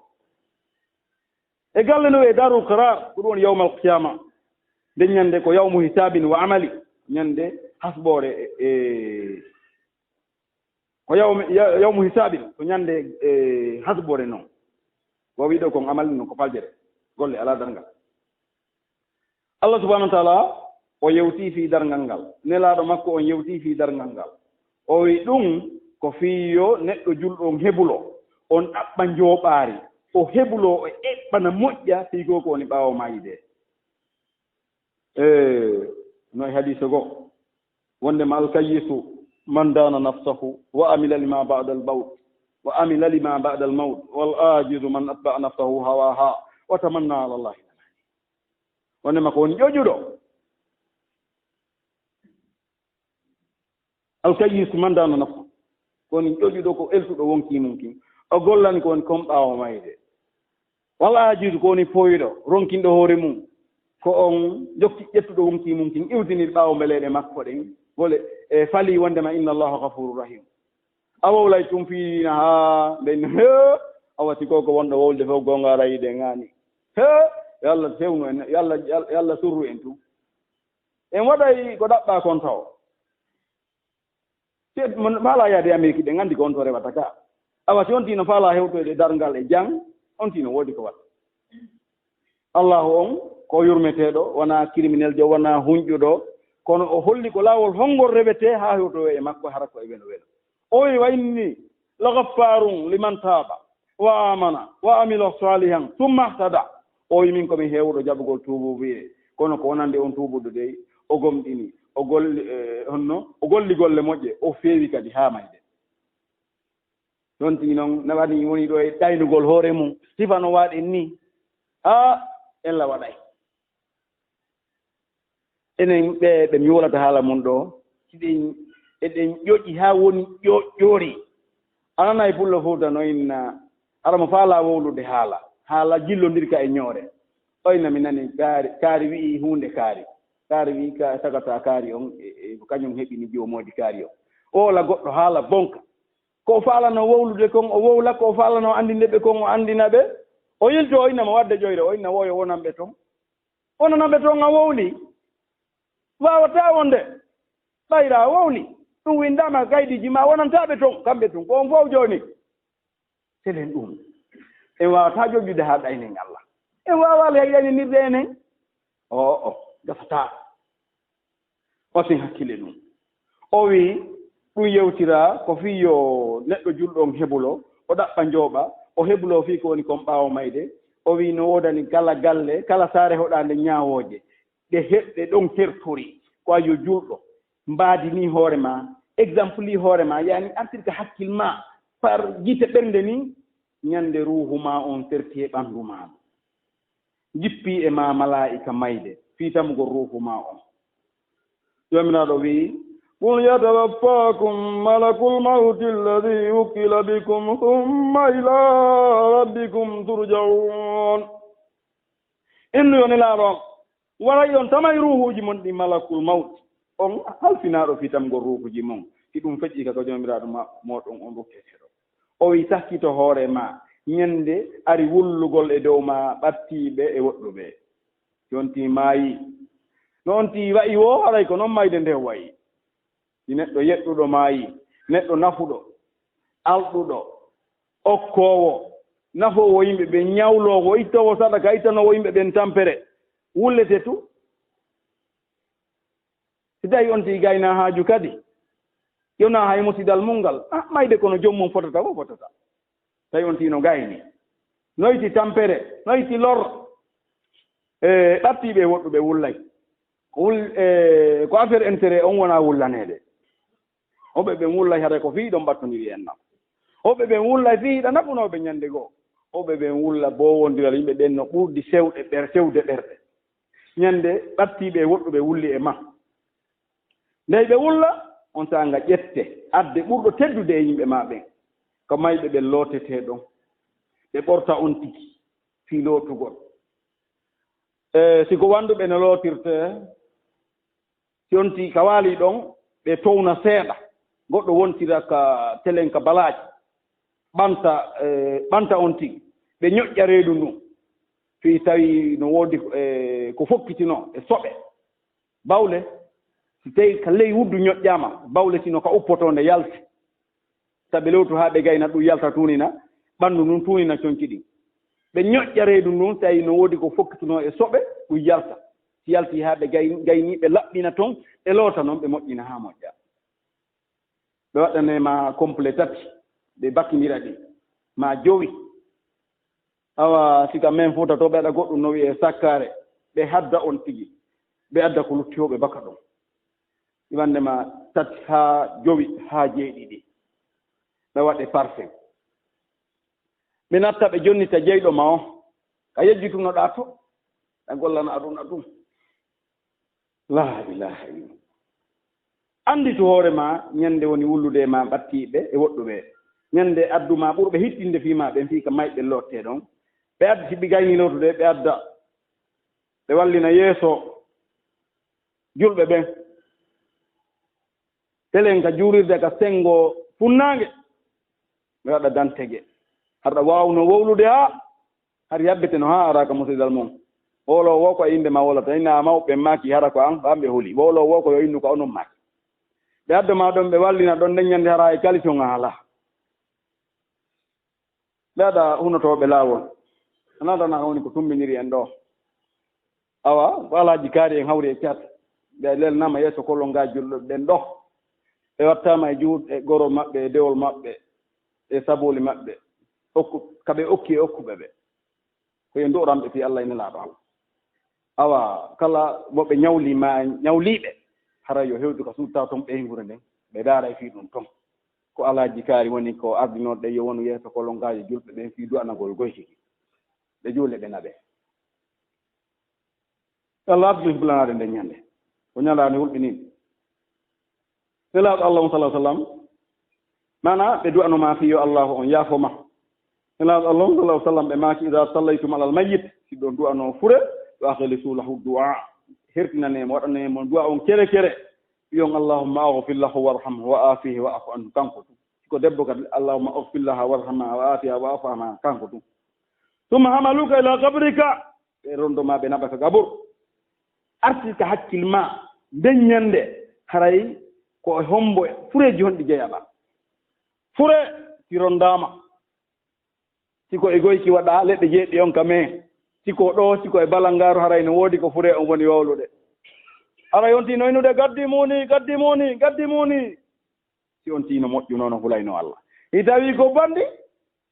E galle no e Darul Qarar, ko ɗum woni yawmal qiyama. Nden ñande ko yawmu hisaabin wa amali. Ñande hasboore e, e Ko yawmi, ya-, yawmu hisaabin, ko ñande, e, hasbore non. Ko wiɗo kon amali non ko faljere. Golle alaa darngal. Allah subhanahu wa ta'ala o yewti fii darngal ngal. Nelaaɗo makko on yewti fii darngal ngal. O wi ɗum ko fii yo neɗɗo julɗo on hebulo, on ɗaɓɓa njooɓaari, o hebulo, o eɓɓana moƴƴa fii ko ko woni ɓaawo maayde. E, no e hadiise goo, wonde ma alkayyisu man dana nafsahu wa amila lima ba'da al-mawt, wa amila lima ba'da al-mawt, wal ajizu man atba'a nafsahu hawaha wa tamanna ala Allahi al-amani. Wonde ma ko woni ƴoƴuɗo. Alkayyisu man dana nafsahu. Ko woni ƴoƴuɗo ko eltuɗo wonkii mum kin. O gollani ko woni kon ɓaawo mayde. Wal ajizu ko woni poyɗo, ronkinɗo hoore mum. Ko on jokki ƴettuɗo wonkii mum kin, iwtini ɓaawo mbeleeɗe makko ɗen. Wole, e fali wondema inna Allaha ghafurur rahim. A wowlay tum fiina haa nden, he, a wati ko ko wonɗo wowlde fof goonga ara yiɗe ngani. He, yo Allah fewnu en, yo Allah, yo Allah surru en tum. En waɗay ko ɗaɓɓa kon taw. Te mo faalaa yaade Ameriki, ɓe nganndi ko on to rewata ka. Awa, si on tino faalaa hewtoyde darngal e jang, on tino woodi ko waɗa. Allahu on ko yurmeteeɗo, wonaa criminel jo, wonaa hunƴuɗo, kono o holli ko laawol honngol rewetee haa hewtoyoo e makko, hara ko e welo welo. O wi, "Wa inni la ghaffarun liman taaba wa amana wa amila salihan summa ihtada." O wi, "Min ko mi heewuɗo jaɓugol tuubuubuye, kono ko wonande on tuubuɗo dey, o gomɗini, o golli, eh, honno, o golli golle moƴƴe, o feewi kadi haa mayde." Ɗon tigi noon, na waɗi woni ɗo e ɗaynugol hoore mum, sifa no waɗen ni. Haa en la waɗay. Enen ɓe, ɓe mi wolata haala mum ɗo, hiɗen, eɗen ƴoƴi haa woni ƴoƴƴori. A nana e Pullo Fuuta no inna, hara mo faalaa wowlude haala, haala jillondirka e ñoore. Oyna mi nani kaari, kaari wi'i huunde kaari. Kaari wi'i ka, tagata kaari on, e, e, ko kañum heɓini joomoodi kaari on. O wowla goɗɗo haala bonka. Ko o faalano wowlude kon, o wowla, ko o faalano anndinde ɓe kon, o anndina ɓe. O yilto, o inna mo waɗde ƴoyre, o inna wooyo wonan ɓe ton. Wonanaɓe toon a wowli. Waawataa wonde. Ɓayra a wowli. Ɗum winndaama kaydiiji ma wonantaaɓe toon. Kamɓe tun ko on fof jooni. Selen ɗum. En waawataa jojjude haa ɗaynen Allah. En waawaa hay ɗayninirde enen. Oo, o, gasataa. Wasin hakkille ɗum. O wii, ɗum yewtira ko fii yo neɗɗo julɗo on hebulo, o ɗaɓɓa njooɓa, o hebulo fii ko woni kon ɓaawo mayde. O wii no woodani kala galle, kala saare hoɗaande ñaawooje. Ɗe he-, ɗe ɗon hertori. Ko a yo julɗo, mbaadi nii hoore ma, exemple nii hoore ma, yaani artir ka hakkil ma, par gite ɓernde nii, ñande ruuhu ma on serti e ɓanndu ma. Jippii e ma malaa'ika mayde, fii tamugol ruuhu ma on. Joomiraaɗo wi'i, "Qul yatawaffaakum malakul mawti alladhi wukkila bikum, thumma ila rabbikum turja'un." Innu yo Nelaaɗo on, waray on tamay ruuhuuji mon ɗi malakul mawti, on halfinaaɗo fii tamugol ruuhuuji mon, si ɗum feƴƴii ka ko Joomiraaɗo ma-, mooɗon on rutteteeɗo. O wi'i, "Takkito hoore ma, ñande ari wullugol e dow ma ɓattiiɓe e woɗɗuɓe." Si on tii maayi, no on tii wa'i woo, haray ko non mayde nde wa'i. Si neɗɗo yeɗɗuɗo maayi, neɗɗo nafuɗo, alɗuɗo, okkoowo, nafoowo yimɓe ɓen, ñawloowo, ittoowo sadaka, ittanoowo yimɓe ɓen tampere, wullete tu. Si tawi on tii gayna haaju kadi, yona hay musidal mum ngal, ah, mayde kono joom mum fotata, wo fotata. Tawi on tii no gayni, noyti tampere, noyti lor, e ɓattiiɓe e woɗɗuɓe wullay. Ko wul-, e, ko affaire intérêt on wona wullaneede. Hoɓe ɓen wullay hara ko fii ɗon ɓattondiri en nam. Hoɓe ɓen wullay fii hiɗa nafunooɓe ñande goo. Hoɓe ɓen wulla bowondiral yimɓe ɓen no ɓurdi sewɗe ɓer-, sewde ɓerɗe. Ñande ɓattiiɓe e woɗɗuɓe wulli e ma. Ndey ɓe wulla, on saanga ƴette, adde ɓurɗo teddude e yimɓe ma ɓen. Ko mayɓe ɓen lootetee ɗon. Ɓe ɓorta on tigi, fii lootugol. E, si ko wanduɓe no lootirtee, si on tii ka waali ɗon, ɓe towna seeɗa. Goɗɗo wontira ka telen ka balaaji. Ɓanta, e, ɓanta on tigi. Ɓe ñoƴƴa reedu ndun. Fii tawi no woodi, e, ko fokkitinoo e soɓe. Bawle, si tawi ka ley wuddu ñoƴƴaama, bawle sino ka uppotoo nde yalti. Sabi lewtu haa ɓe gayna ɗum yalta tunina, ɓanndu ndun tunina conci ɗin. Ɓe ñoƴƴa reedu ndun, tawi no woodi ko fokkitunoo e soɓe, ɗum yalta. Si yalti haa ɓe gay-, gayni, ɓe laɓɓina ton, ɓe loota non, ɓe moƴƴina haa moƴƴa. Ɓe waɗɗane ma complet tati, ɓe bakindira ɗi, ma jowi. Awa, si ka men Fuuta to, ɓe waɗa goɗɗum no wi'ee sakkaare, ɓe hadda on tigi, ɓe adda ko lutti o, ɓe baka ɗum. Iwande ma tati haa jowi haa jeeɗiɗi. Ɓe waɗe parfum. Ɓe natta, ɓe jonnita jeyɗo ma o. Ka yejjitunoɗaa to, ɓe gollana aduna ɗum. Laa ilaaha illa. Annditu hoore ma, ñande woni wullude e ma ɓattiiɓe e woɗɗuɓe. Ñande addu ma ɓurɓe hittinde fii ma ɓen fii ka mayɓe loottee ɗon. Ɓe addi si ɓe gayni lootude, ɓe adda. Ɓe wallina yeeso julɓe ɓen. Telen ka juurirde ka senngo funnaange. Ɓe waɗa dantege. Harɗa waawno wowlude haa hari yabbiteno haa araaka musidal mum. Wowloowo wo ko e innde ma wowlata. Inna mawɓe maaki hara ko an, ko an ɓe huli. Wowloowo wo ko yo innu ko onon maaki. Ɓe addo ma ɗon, ɓe wallina ɗon, nden ñande hara e kaliton a alaa. Ɓe aɗa hunotooɓe laawol. A naatana woni ko tummbiniri en ɗoo. Awa, ko alaaji kaari en hawri e cat. Ɓe lelnaama yeeso kolongaajol ɗen ɗoo. Ɓe wattaama e juuɗe goro maɓɓe, e dewol maɓɓe, e sabooli maɓɓe. Okku, ka ɓe okki e okkuɓe ɓe. Ko yo ndu'oranɓe fii Allah e Nelaaɗo Allah. Awa, kala mo ɓe ñawli ma, ñawliiɓe, hara yo hewtu ka suuɗta ton ɓeynguure nden. Ɓe ndaaray fii ɗum ton. Ko alaaji kaari woni ko ardinooɗo yo wonu yeeso kolongaajo julɓe ɓen fii du'anagol goytiki. Ɓe juule ɓe naɓe. Allah ardi ɗum hublanaade nden ñande. Ko ñalaande hulɓiniinde. Nelaaɗo Allah on, sallallahu alaihi wasallam, maana ɓe du'ano ma fii yo Allahu on yaafo ma. Nelaaɗo Allah on, sallallahu alaihi wasallam, ɓe maaki, "Idha sallaytum alal mayyit", si ɗon du'ano fure, "fa akhlisu lahu du'a." Hertinanee mo, waɗanee mo du'a on kere kere. Wi'on, "Allahumma aghfir lahu warhamhu wa afihi wa'fu anhu", kanko tun. Si ko debbo kadi, "Allahumma aghfir laha warhamha wa afiha wa'fu anha", kanko tun. "Thumma hamaluka ila qabrika", ɓe rondo ma, ɓe naɓa ka gabur. arti ka hakkil ma, nden ñannde, haray ko e hombo, fureeji honɗi jeyaɓa? Fure, si rondaama, si ko e Goyki waɗa, leɗɗe jeeɗiɗi on ka mee, si ko ɗoo, si ko e Balangaaru, haray no woodi ko fure on woni wowlude. Haray on tino innude, "Gaddi muni, gaddi muni, gaddi muni." Si on tino moƴƴuno no hulayno Allah. Si tawi ko bandi,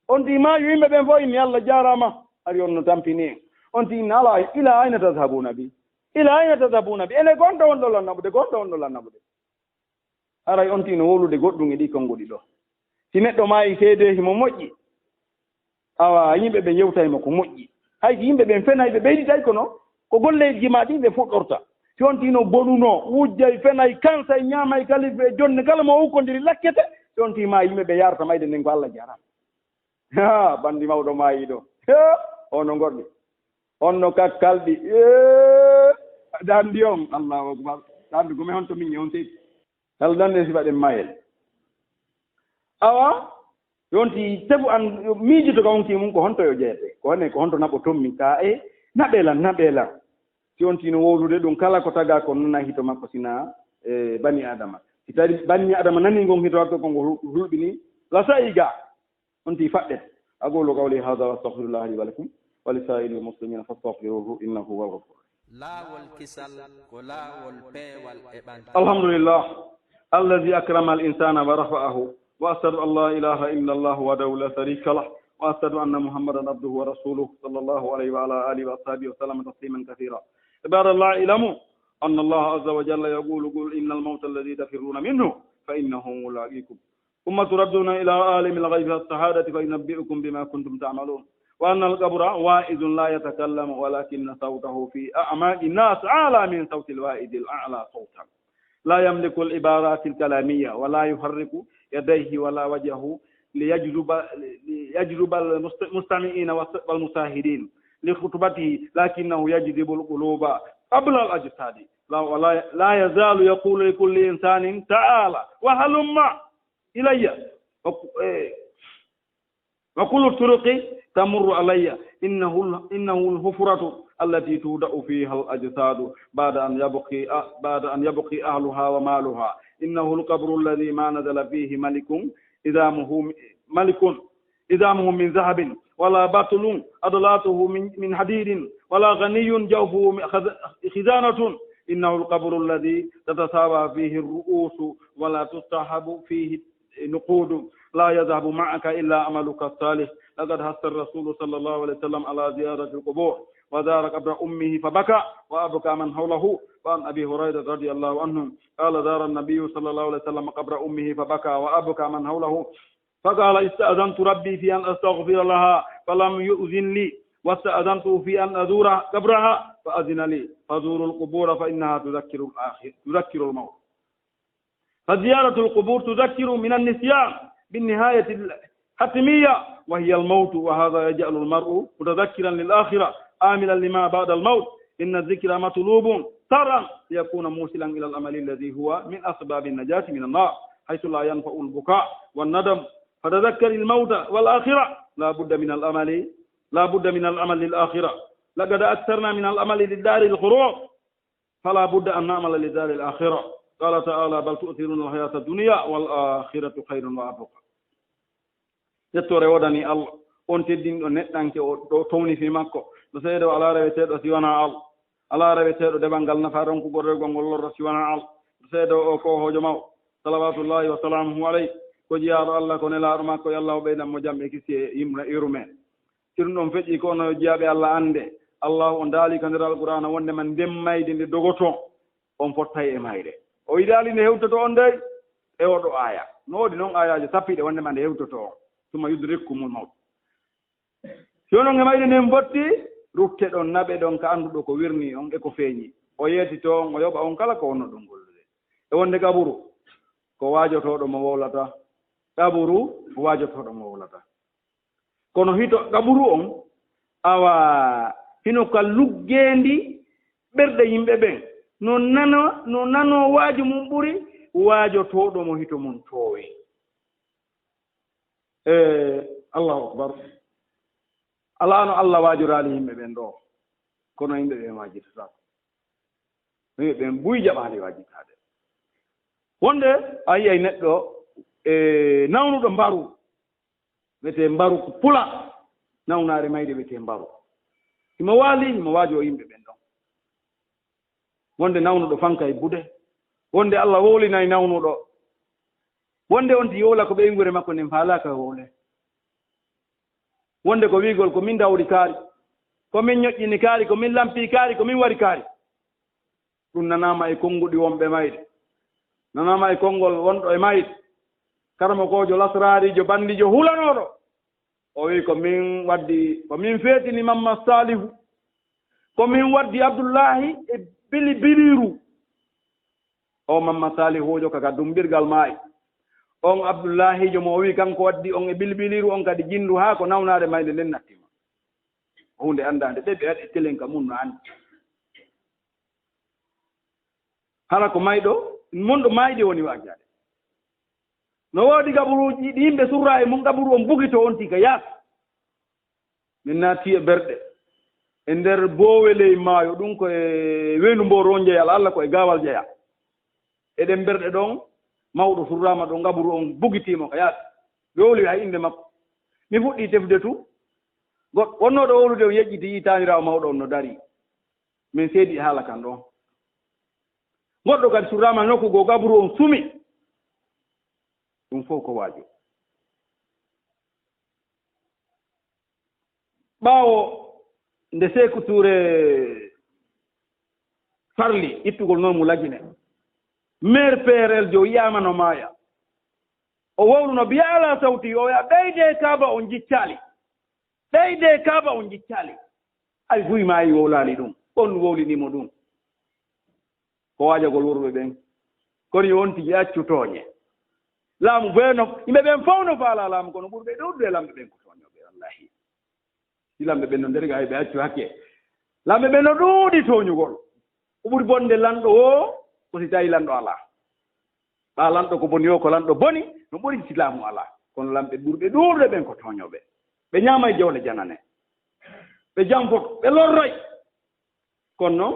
on ti maayu yimɓe ɓen fof inni, "Allah jaaraama, ari on no tampini en." On ti inna, "Ala, ila ayna tadhhabuna bi? Ila ayna tadhhabuna bi? Ene gonɗo on ɗo lannaɓude, gonɗo on ɗo lannaɓude." Haray on tino wowlude goɗɗum e ɗi konnguɗi ɗo. Si neɗɗo maayi seedee himo moƴƴi, awa yimɓe ɓe yewtay mo ko moƴƴi. Hay si yimɓe ɓen fenay, ɓe ɓeyditay, kono ko golleeji ma ɗin ɓe fuɗɗorta. Si on tino bonuno, wujjay, fenay, kansay, ñaamay kalife e jonne, kala mo ukkondiri lakkete, si on ti maayi yimɓe ɓe yarata mayde nden ko Allah jaaraama. Ha, bandi mawɗo maayi ɗo. He, on no gorɗi. On no kakkalɗi. Ee, dandi on. Allahu akbar. Dandi gome honto min e on seydi. Kala dandi en sifa ɗen mayel. Awa, yonti tefu an, miijoto ka wonki mum ko honto yo jeete. Ko hone, ko honto naɓo tommi ka e naɓe lan, naɓe lan. Si on tino wowlude ɗum kala ko taga ko nana hito makko sina, e, bani Adama. Si tawi bani Adama nani ngon hito hakko ko ngo hul-, hulɓini, la sa'iga. On ti faɗɗet. أقول قولي هذا وأستغفر الله لي ولكم ولسائر المسلمين فاستغفروه إنه هو الغفور الرحيم. Laawol kisal ko laawol peewal e ɓantal. الحمد لله الذي أكرم الإنسان ورفعه، وأشهد أن لا إله إلا الله وحده لا شريك له، وأشهد أن محمدا عبده ورسوله، صلى الله عليه وعلى آله وأصحابه وسلم تسليما كثيرا. عباد الله، اعلموا أن الله عز وجل يقول: قل إن الموت الذي تفرون منه فإنه ملاقيكم، ثم تردون إلى عالم الغيب والشهادة فينبئكم بما كنتم تعملون، وأن القبر واعظ لا يتكلم ولكن صوته في أعماق الناس أعلى من صوت الواعظ الأعلى صوتا، لا يملك العبارات الكلامية ولا يحرك يديه ولا وجهه ليجذب، ليجذب المست-، المستمعين والمشاهدين لخطبته، لكنه يجذب القلوب قبل الأجساد. لا، ولا، لا يزال يقول لكل إنسان: تعال وهلم إلي، وك-، إيه، وكل الطرق تمر علي، إنه ال-، إنه الحفرة التي تودع فيها الأجساد بعد أن يبقي أ-، بعد أن يبقي أهلها ومالها، إنه القبر الذي ما نزل فيه ملك عظامه م-، ملك عظامه من ذهب، ولا بطل عضلاته من، من حديد، ولا غني جوفه من خز-، خزانة، إنه القبر الذي تتساوى فيه الرؤوس ولا تسحب فيه نقود، لا يذهب معك إلا عملك الصالح. لقد حث الرسول صلى الله عليه وسلم على زيارة القبور، وزار قبر أمه فبكى وأبكى من حوله. وعن أبي هريرة رضي الله عنه قال: زار النبي صلى الله عليه وسلم قبر أمه فبكى وأبكى من حوله، فقال: استأذنت ربي في أن أستغفر لها، فلم يؤذن لي، واستأذنته في أن أزور قبرها فأذن لي، فزوروا القبور فإنها تذكر الآخر-، تذكر الموت. فزيارة القبور تذكر من النسيان بالنهاية الحتمية وهي الموت، وهذا يجعل المرء متذكرا للآخرة عاملا لما بعد الموت. إن الذكر مطلوب شرعا ليكون موصلا إلى العمل الذي هو من أسباب النجاة من النار، حيث لا ينفع البكاء والندم. فتذكر الموت والآخرة، لا بد من العمل، لا بد من العمل للآخرة. لقد أكثرنا من العمل للدار الغرور، فلا بد أن نعمل لدار الآخرة. قال تعالى: بل تؤثرون الحياة الدنيا والآخرة خير وأبقى. Yettoore woodani Allah, on teddinɗo neɗɗanke o, ɗo towni fii makko. No seedo alaa reweteeɗo si wanaa Allah. Alaa reweteeɗo deɓal ngal nafa ronkugol rewgol ngol lorra si wanaa Allah. No seedo o ko hoojo maw, salawaatullaahi wa salaamuhu alayhi, ko jiyaaɗo Allah, ko nelaaɗo makko, yo Allah o ɓeydan mo jam e kisiyee e yimre yurme. Si ɗum ɗon feƴƴi, ko onon yo jiyaaɓe Allah annde, Allaahu on daali ka nder Alqur'aana wonndema nden mayde nde dogotoo, on fottay e mayre. O yiɗaali nde hewtoto on dey e oɗo aaya. No woodi non aayaaji sappiɗe wonndema nde hewtoto on. Summa yudrikkumul mawt. Si onon e mayde nden fotti, rutte ɗon, naɓe ɗon ka annduɗo ko wirnii on e ko feeñi. O yeetito on, o yoɓa on kala ko wonnoɗon gollude. E wonnde qaburu, ko waajotooɗo mo wowlata. Qaburu, ko waajotooɗo mo wowlata. Kono hito qaburu on, awa, hino ka luggeendi ɓerɗe yimɓe ɓen. No nano, no nanoo waaju mum ɓuri waajotooɗo mo hito mum toowi. E, Allahu akbar. Alaa no Allah waajoraali yimɓe ɓen ɗoo, kono yimɓe ɓen waajitataako. Ɓen ɓen buy jaɓaali waajitaade. Wonde a yi'ay neɗɗo e nawnuɗo mbaru, wiyetee mbaru ko pula, nawnaare mayde wiyetee mbaru. Himo waali, himo waajoo yimɓe ɓen ɗon. Wonde nawnuɗo fanka e buɗe. Wonde Allah wowlinay nawnuɗo. Wonde on ti yowla ko ɓeynguure makko nden faalaaka wowle. Wonde ko wi'ugol ko min dawri kaari, ko min ñoƴƴini kaari, ko min lampi kaari, ko min wari kaari. Ɗum nanaama e konnguɗi wonɓe mayde. Nanaama e konngol wonɗo e mayde. Karamokoojo lasraariijo banndiijo hulanooɗo. O wi'i ko min waddi, ko min feetini Mamma Saalihu. Ko min waddi Abdullaahi e Bilibiliiru. O Mamma Saalihu o jokka ka dummbirgal maayi. On Abdullaahiijo mo o wi'i kanko waddi on e Bilibiliiru on kadi jinndu haa ko nawnaare mayde nden nattima. Huunde anndaande ɓe ɓe waɗi telen ka mun no anndi. Hara ko mayɗo, monɗo maayde woni waajaade. No woodi gaburuuji ɗi yimɓe surraa e mun gaburu on bugitoo on tika yaasi. Min naati e berɗe. E nder boowe ley maayo, ɗum ko e weendu mbo ron jeyaa, Allah ko e gaawal jeyaa. E ɗen berɗe ɗon, mawɗo surraama ɗon gaburu on bugitiimo ka yaasi. Ɓe wowli hay innde makko. Mi fuɗɗii tefude tu. Goɗɗo wonnooɗo wowlude on yejjiti yii taaniraawo mawɗo on no darii. Min seedi e haala kan ɗon. Goɗɗo kadi surraama nokku goo gaburu on sumi. Ɗum fof ko waaju. Ɓaawo nde Seeku Tuure farli ittugol noon mo Lagine, meer P R L jo yi'aama no maaya. O wowluno biya alaa sawti, o wi'a, "Ɓeydee kaaba on jiccaali. Ɓeydee kaaba on jiccaali." Hay buy maayi wowlaali ɗum. On wowlini mo ɗum. Ko waajagol worɓe ɓen. Kono yo on tigi accu tooñe. Laamu bee no, yimɓe ɓen fow no faalaa laamu, kono ɓurɓe ɗuuɗude e lamɓe ɓen ko tooñooɓe, wallahi. Si lamɓe ɓen no nder ga, hay ɓe accu hakke. Lamɓe ɓen no ɗuuɗi tooñugol. Ko ɓuri bonde lanɗo woo, ko si tawi lanɗo alaa. Ɓaa lanɗo ko boni o, ko lanɗo boni, no ɓuri si laamu alaa. Kono lamɓe ɓurɓe ɗuuɗude ɓen ko tooñooɓe. Ɓe ñaamay jawle janane. Ɓe jampoto, ɓe lorroy. Kono noon,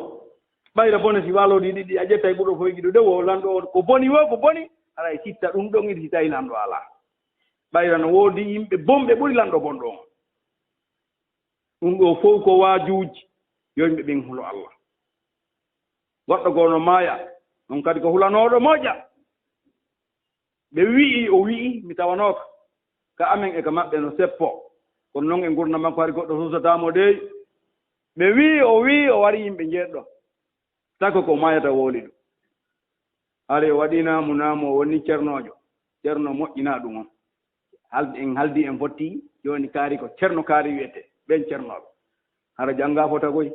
ɓayra bone si waalooji ɗiɗi a ƴettay ɓurɗo fof e giɗo de wo lanɗo o ko boni wo ko boni, haray sitta ɗum ɗon idi si tawi lanɗo alaa. Ɓayra no woodi yimɓe bonɓe ɓuri lanɗo bonɗo on. Ɗum ɗo fof ko waajuuji, yo yimɓe ɓen hulo Allah. Goɗɗo goo no maaya, ɗum kadi ko hulanooɗo moƴƴa. Ɓe wi'i, o wi'i, mi tawanooka. Ka amen e ka maɓɓe no seppo. Kono noon e ngurndan makko hari goɗɗo suusataa mo dey. Ɓe wi'i, o wi'i, o wari yimɓe njeeɗɗo. Tako ko maayata wowli ɗum. Hari o waɗi naamu, naamu o woni cernoojo. Cerno moƴƴinaa ɗum on. Hal-, en haaldi en fotti, jooni kaari ko Cerno Kaari wiyetee. Ɓen cernooɓe. Hara janngaa fota koy.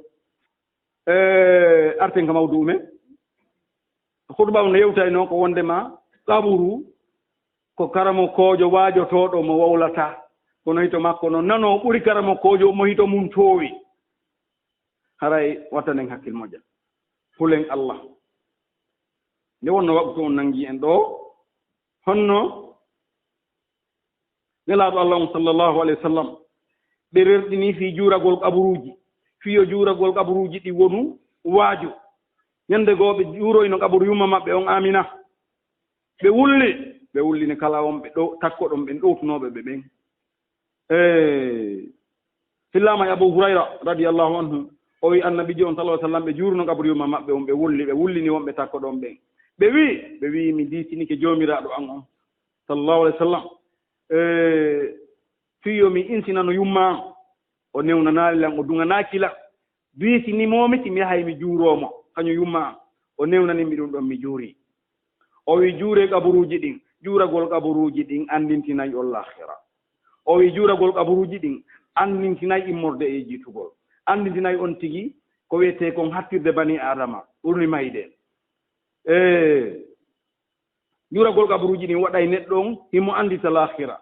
E, arten ka mawduu men. Khutba on no yewtayno ko wondema qaburu ko karamokoojo waajotooɗo mo wowlata. Kono hito makko no nano ɓuri karamokoojo mo hito mum toowi. Haray wattanen hakkil moƴƴa. Hulen Allah. Nde wonno waqtu on nangi en ɗo, honno Nelaaɗo Allah on sallallahu alayhi wa sallam, ɓe rerɗini fii juuragol qaburuuji, fii yo juuragol qaburuuji ɗi wonu waaju. Ñande goo ɓe juuroyno qaburu yumma maɓɓe on Aamina. Ɓe wulli, ɓe wullini kala on ɓe ɗo-, takkoɗon ɓen ɗowtunooɓe ɓe ɓen. E, fillaama e Abu Hurayra radiyallahu anhu, o wi Annabiijo on sallallahu alayhi wa sallam, ɓe juuruno qaburu yumma maɓɓe on, ɓe wulli, ɓe wullini wonɓe takkoɗon ɓen. Ɓe wi, ɓe wi, "Mi diisinike Joomiraaɗo an on." Sallallahu alayhi wa sallam. E, fii yo mi insinano yumma an, o newnanaali lan, o duŋanaaki lan. Diisinimoomi si mi yahay mi juuroo mo, kañum yumma an. O newnani mi ɗum ɗon, mi juurii. O wi'i, "Juuree qaburuuji ɗin." Juuragol qaburuuji ɗin anndintinay on laakhira. O wi'i, "Juuragol qaburuuji ɗin anndintinay immorde e jiitugol. Anndintinay on tigi ko wi'etee kon hattirde banii Aadama, ɓurni mayde." E, Juuragol qaburuuji ɗin waɗay neɗɗo on himo anndita laakhira.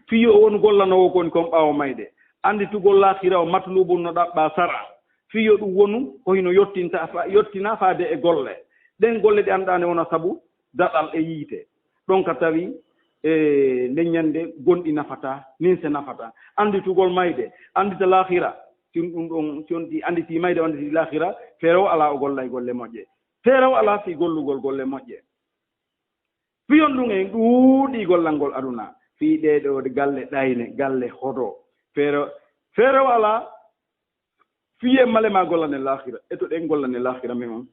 Fii yo o wonu gollanoowo kon kon ɓaawo mayde. Annditugol laakhira o matlubun no ɗaɓɓaa sara. Fii yo ɗum wonu ko hino yottinta fa-, yottina faade e golle. Ɗen golle ɗe anndaa ne wona sabu daɗal e yiite. Ɗon ka tawi, e, nden ñande gonɗi nafataa, ninse nafataa. Annditugol mayde, anndita laakhira. Si ɗum ɗon, si on ɗi annditi mayde, o annditi laakhira, Feere o alaa o golla e golle moƴƴe. Feere o alaa fii gollugol golle moƴƴe. Piyon ɗum en ɗuuɗii gollangol aduna. Fii ɗee ɗoo galle ɗayne, galle hoto. Feere, feere o alaa fii en male maa gollanen laahira. Eto ɗen gollanen laahira men on.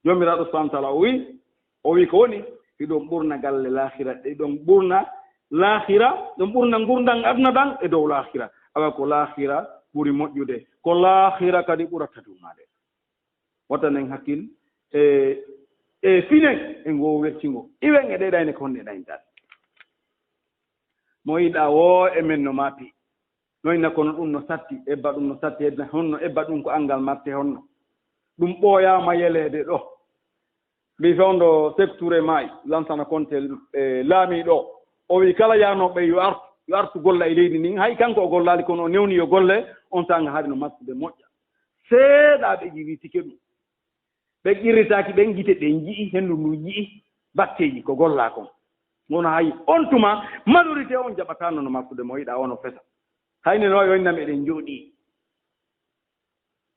Joomiraaɗo subhaanahu wa taala o wi, o wi ko woni, hiɗon ɓurna galle laahira, hiɗon ɓurna laahira, ɗon ɓurna ngurndan aduna ɗan e dow laahira. Awa ko laahira ɓuri moƴƴude, ko laahira kadi ɓurata duumaade. Wattanen hakkil e, e finen e ngoo wertingo. Iwen e ɗee ɗayne ko honɗe ɗayntal. Mo yiɗaa woo e men no maapi. No inna kono ɗum no satti, ebba ɗum no satti, hedda honno ebba ɗum ko anngal marte honno. Ɗum ɓooyaama yeleede ɗo. Mbi fewndo Sekou Touré maayi, Lansana Konte, e, laamiiɗo. O wi kala yaanooɓe yo artu, yo artu golla e leydi ndin. Hay kanko o gollaali kono o newni yo golle, on saanga hari no martude moƴƴa. Seeɗaaɓe ƴiwi tike ɗum. Ɓe qirritaaki ɓen gite ɗen nji'i, henndu ndu yi'i, batteeji ko gollaa kon. Wona hay on tuma, majorité on jaɓataano no martude mo yiɗaa ono fesa. Hayne no yo innam eɗen njooɗii.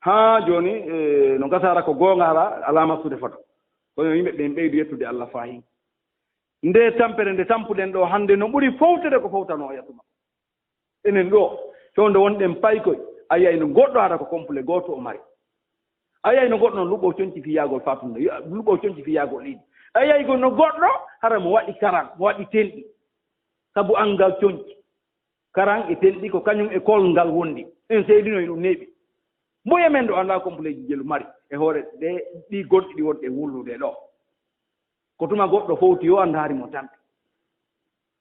Haa jooni, e, no gasaara ko goonga hara, alaa martude foto. Kono yimɓe ɓen ɓeydu yettude Allah faahin. Nde tampere nde tampuɗen ɗo hannde no ɓuri fowtede ko fowtanoo e tuma. Enen ɗo, fewndo wonɗen paykoy, a yiyay no goɗɗo hara ko complet gooto o mari. A yiyay no goɗɗo no luɓo conci fii yaagol fatunde, yo-, luɓo conci fii yaagol ɗiɗi. A yiyay ko no goɗɗo hara mo waɗi karan, mo waɗi tenɗi. Sabu anngal conci. Karan e tenɗi ko kañum e kolngal wondi. En seedino e ɗum neeɓi. Mboya men ɗo anndaa complet ji jelu mari e hoore ɗe, ɗi gonɗi ɗi wonɗe wullude ɗo. Ko tuma goɗɗo fowti yo anndaari mo tampi.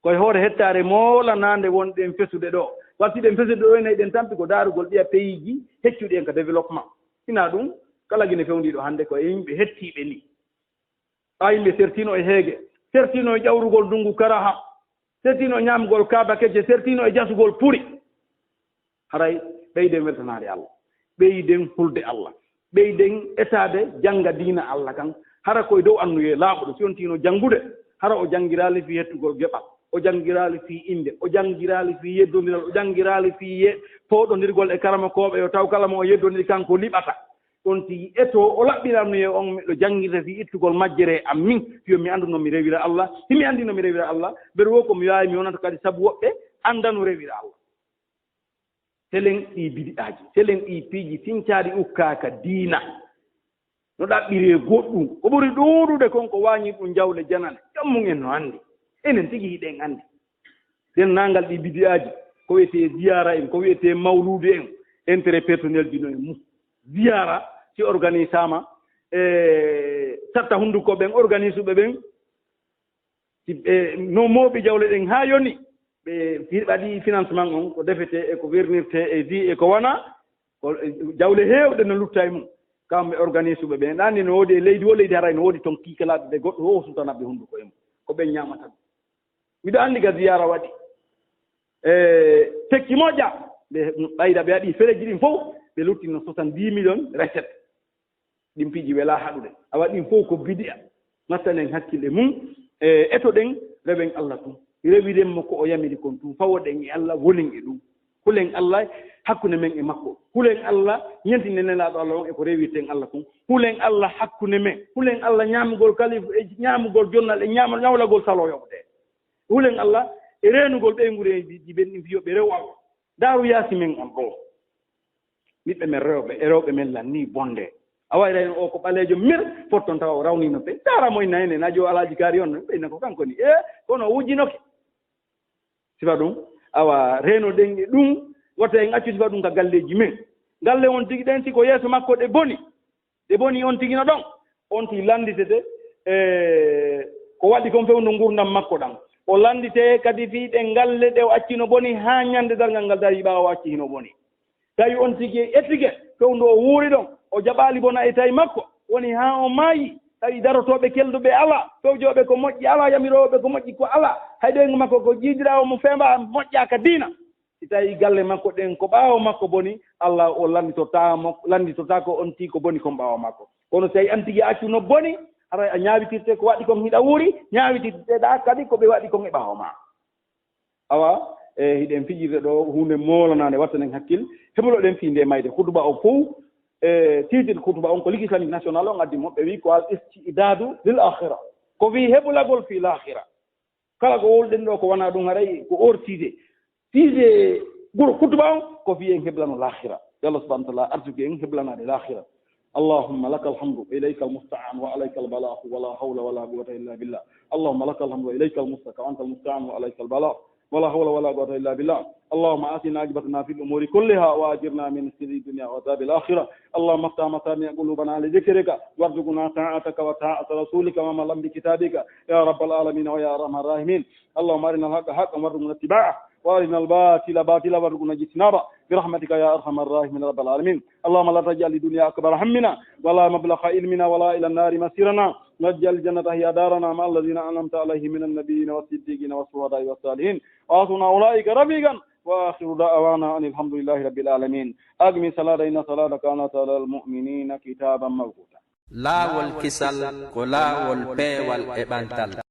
Ko e hoore hettaare moolanaande wonɗen fesude ɗo. Wartiɗen fesude ɗo ene eɗen tampi ko daarugol ɗiya peyiiji heccuɗi en ka développement. Ina ɗum kala gine fewndiiɗo hannde ko e yimɓe hettiiɓe ni. A yimɓe sertino e heege, sertino e ƴawrugol ndungu karaha, sertino e ñaamgol kaaba kecce, sertino e jasugol puri. Haray ɓeyden weltanaade Allah, ɓeyden hulde Allah, ɓeyden etaade jannga diina Allah kan. Hara ko e dow annuyee laaɓuɗo, si on tiino janngude, hara o janngiraali fii hettugol geɓal, o janngiraali fii innde, o janngiraali fii yeddondiral, o janngiraali fii ye-, pooɗondirgol e karamokooɓe, yo taw kala mo o yeddondiri kanko liɓata. On tigi eto o laɓɓira annuyee on, miɗo janngirta fii ittugol majjere am min, yo mi anndu no mi rewira Allah. Si mi anndi no mi rewira Allah, mbeɗa wo ko mi waawi mi wonata kadi sabu woɓɓe annda no rewira Allah. Selen ɗii bidi'aaji, selen ɗii piiji sincaaɗi ukkaaka diina. No ɗaɓɓiree goɗɗum. Ko ɓuri ɗuuɗude kon ko waañi ɗum jawle janane. Joom mum en no anndi. Enen tigi hiɗen anndi. Denndaangal ɗii bidi'aaji, ko wiyetee ziyaara en, ko wiyetee mawluudu en, intérêt personnel ji no e mum. Ziyaara, si organisaama, e satta hunduko ɓen, organisuɓe ɓen, Si ɓe no mooɓi jawle ɗen haa yoni, ɓe fi-, waɗi financement on, ko defetee e ko wernirtee e di e ko wona, ko, e, jawle heewɗe no lutta e mum. Kamɓe organisuɓe ɓe, ɗaanni no woodi e leydi wo leydi, haray no woodi ton kiikalaaɓe ɓe goɗɗo o sutana ɓe hunduko e mum. Ko ɓen ñaamata ɗum. Miɗo anndi ga ziyaara waɗi. E, tekki moƴƴa, ɓe ɓayda ɓe waɗi fereji ɗin fof, ɓe lutti no soixante-dix millions recette. Ɗin piiji welaa haɗude. Awa ɗin fof ko bidi'a. Ngattanen hakkille mum, e, etoɗen, rewen Allah tun. Rewiren mo ko o yamiri kon tun. Fawoɗen e Allah, wonen e ɗum. Hulen Allah hakkunde men e makko. Hulen Allah, ñentinen Nelaaɗo Allah on e ko rewirten Allah kon. Hulen Allah hakkunde men. Hulen Allah ñaamugol kalif-, e ñaamugol jonnal e ñaama-, ñawlagol salo yoɓde. Hulen Allah e reenugol ɓeynguureeji men ɗin, yo ɓe rew Allah. Daaru yaasi men on ɗoo. Ɓiɓɓe men rewɓe e rewɓe men lannii bonde. A wayray no o ko ɓaleejo mir, fotton tawa o rawniino pe. Daara mo inna hene, na jo Alaaji Kaari on, ɓe inna ko kanko ni. E, kono o wujjinoke. Sifa ɗum, awa, reenoɗen e ɗum, wota en accu sifa ɗum ka galleeji men. Galle on tigi ɗen, si ko yeeso makko ɗe boni. Ɗe boni on tigi no ɗon. On tigi lannditete, e, ko waɗi kon fewndo ngurndan makko ɗan. O lannditee kadi fii ɗen galle ɗe o acci no boni haa ñande darngal ngal darii ɓaawo o acci hino boni. Tawi on tigi etike fewndo o wuuri ɗon, o jaɓaali bona e tawi makko. Woni haa o maayi, tawi darotooɓe kelduɓe alaa, fewjooɓe ko moƴƴi alaa, yamirooɓe ko moƴƴi ko alaa. Hay ɓeyngu makko ko jiidiraawo mo feemba moƴƴaaka diina. Si tawii galle makko ɗen ko ɓaawo makko boni, Allah o lannditotaa mo, lannditotaako on tigi ko boni kon ɓaawo makko. Kono si tawii an tigi a accu no boni, haray a ñaawitirte ko waɗi kon hiɗa wuuri, ñaawitirteɗaa kadi ko ɓe waɗi kon e ɓaawo maa. Awa, e, hiɗen fijirde ɗo huunde moolanaande, wattanen hakkil, heɓuloɗen fii nde mayde. Hutuba o fow, E tiitir kutuba on ko Ligue Islamique National on addi mo, ɓe wi ko al istidadu lil akhira, ko wi heɓulagol fi lahira. Kala ko wowluɗen ɗo ko wona ɗum, haray ko or tiide. Tiide ɓuro kutuba on ko fi en heblano lahira. Yo Allah subhanahu wa ta'ala arsuki en heblanaade lahira. اللهم لك الحمد وإليك المستعان وعليك البلاغ ولا حول ولا قوة إلا بالله. اللهم لك الحمد وإليك المستعان وأنت المستعان وعليك البلاغ ولا حول ولا قوة إلا بالله. اللهم آتنا عاقبتنا في الأمور كلها وأجرنا من خزي الدنيا وعذاب الآخرة. اللهم افتح مسامع قلوبنا لذكرك وارزقنا طاعتك وطاعة رسولك وعملا بكتابك يا رب العالمين ويا أرحم الراحمين. اللهم أرنا الحق حقا وارزقنا اتباعه وأرنا الباطل باطلا وارزقنا اجتنابه برحمتك يا أرحم الراحمين رب العالمين. اللهم لا تجعل الدنيا أكبر همنا ولا مبلغ علمنا ولا إلى النار مصيرنا واجعل الجنة هي دارنا مع الذين أنعمت عليهم من النبيين والصديقين والشهداء والصالحين وحسن أولئك رفيقا. وآخر دعوانا أن الحمد لله رب العالمين. أقم الصلاة إن الصلاة كانت على المؤمنين كتابا موقوتا. Laawol kisal ko laawol peewal e ɓantal.